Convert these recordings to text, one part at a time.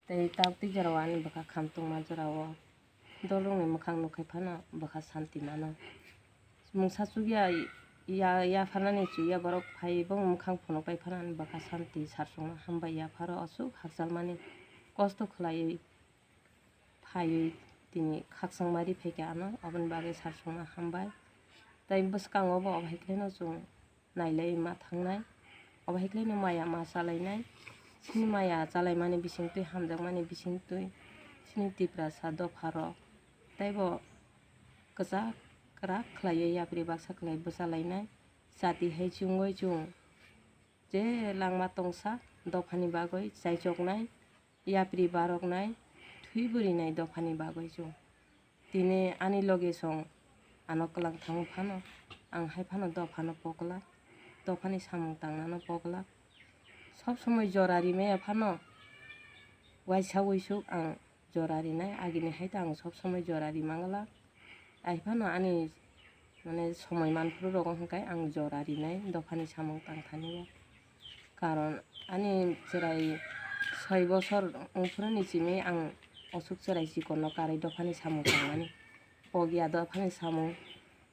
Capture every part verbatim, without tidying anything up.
Tei tabuk tei jorao ani bwkha khamtongma jorao dolongni mwkhang nukkhai phano bwkha santi mano. Mungsa chukya ya, yapharnani chukya borok phai bong mwkhang phunukbai phano ani bwkha santi sarsongno hambai yapharo aswk hakchalmani kosto khlaiwi phaiwi tini khakchangma ri phaikha ano, aboni bagwi sarsongno hambai. Tei bwskango bo obo hai khlaino chwng nailai ma thangnai, obo hai khlaino maya ma chalainai. Chini maya chalaimani bisingtwi, hamjakmani bisingtwi chini Tiprasa dopharok teibo kwchak kwrak khlaiwi yapri baksa khlai bwchalainai. Chati hai chungwi chwng je langma tongsa dophani bagwi chaichoknai, yapri baroknai, thwi bwrinai dophani bagwi chwng. Tini ani loge song ano kwlang thango phano, ang hai phano dophano pokla, dophani samung tangnano pokla. Sob somoi jora rimaya phano waisa uisuk ang jora rinai, agini hai ta ang sob somoi jora rimangla. Ai phano ani mane somoi manphuru rogo hwnkhe ang jora rinai dophani samung tangthani o. Karon ani chwrai soi bosor wngphuru ni simi ang osuk chwrai chikonno karwi dophani samung tangmani. Pokya dophani samung.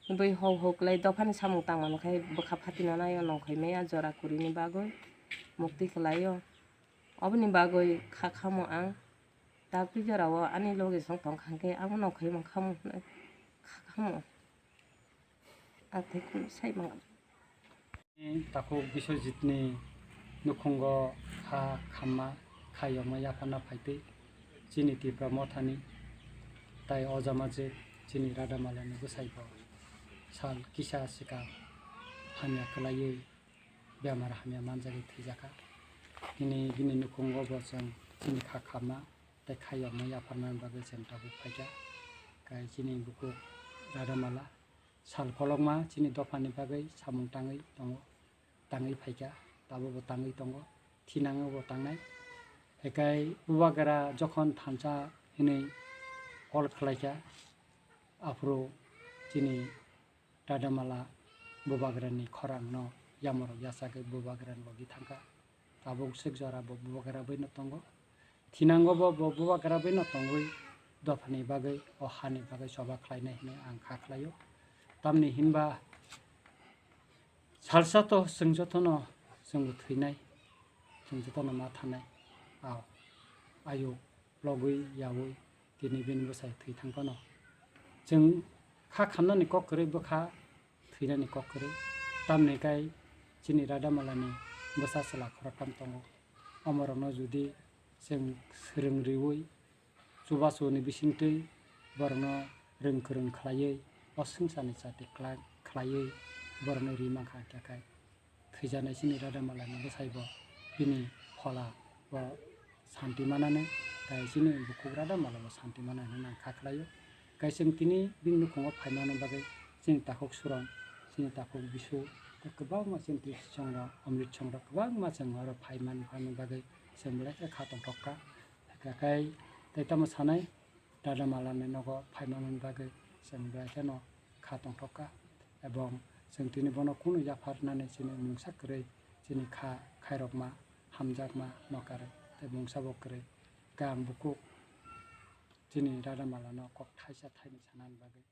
Bui hok hok lai dophani samung tangmani khai bwkha phatina naio nongkhoi maya jora kurini bagwi mukti kwlaio. Oboni bagwi kha khamo ang. Tabuk jorao ani loge song tong kha hwnkhe abo nongkhoi mangkhamo hwnwi kha khamo. Athai sai mangam. Takhuk Biswajitni nukhungo kha khamma, kha yokma yapharna phaitwi chini Tipra Mothani tai ojama je chini Radamalani bwsaibo sal kisa swkang hamya kwlaiwi bemar hamya manjagwi thwijakha. Tini bini nukhungo bo chwng chini kha khamma tei kha yokma yapharnani bagwi chwng tabuk phaikha. Kai chini bukhuk Radamala sal kolokma chini dophani bagwi samung tangwi tongo, tangwi phaikha, tabukbo tangwi tongo, thinango bo tangnai. Hekai bubagra jokhon thansa hinwi call khlaikha, aphuru chini Radamala bubagrani khorangno yamorok yachagwi bubagrani logi thangkha. Tabuk swk jora bo bubagra bai no tongo. Thinango bo, bo bubagra bai no tongwi dophani bagwi, o hani bagwi choba khlainai hinwi ang kha khlaio. Tamni hinba salsa to chwng jotono chwngbo thwinai, chwng jotono ma thanai. Ao, ayuk logwi yaui tini bini bwsai thwi thang phano. Chwng kha khamnani kok kwrwi bwkha thwinani kok kwrwi. Tamni kai chini Radamalani bwsa chwla khoroktham tongo. Omorokno judi chwng swrwng riui, chubachuni bisingtwi borokno rwng kwrwng khlaiwi, o swngcharni chati kla-, khlaiwi borokno ri mankha, hwnkhe khai thwijaknai chini Radamalani bwsaibo bini phola bo santi manani, tai chini bukhuk Radamala bo santi manani hinwi ang kha khlaio. Kaisa tini bini nukhungo phaimani bagwi chini takhuk Suron, chini takhuk Bisu, tei kwbangma chini Tripti Chongro, Omrit Chongro kwbangma chwng oro phaimani, phaimani bagwi chwng belai khe kha tongthok kha. Hwnkhe khai tei tamo sanai, Radamalani nogo phaimani bagwi chwng belai kheno kha tongthok kha, ebong chwng tini bono kunu yapharnani chini mungsa kwrwi, chini kha khairokma, hamjakma nokharwi tei mungsa bo kwrwi. Khe ang bukhuk chini Radamalano kok thaisa thaini sanani bagwi.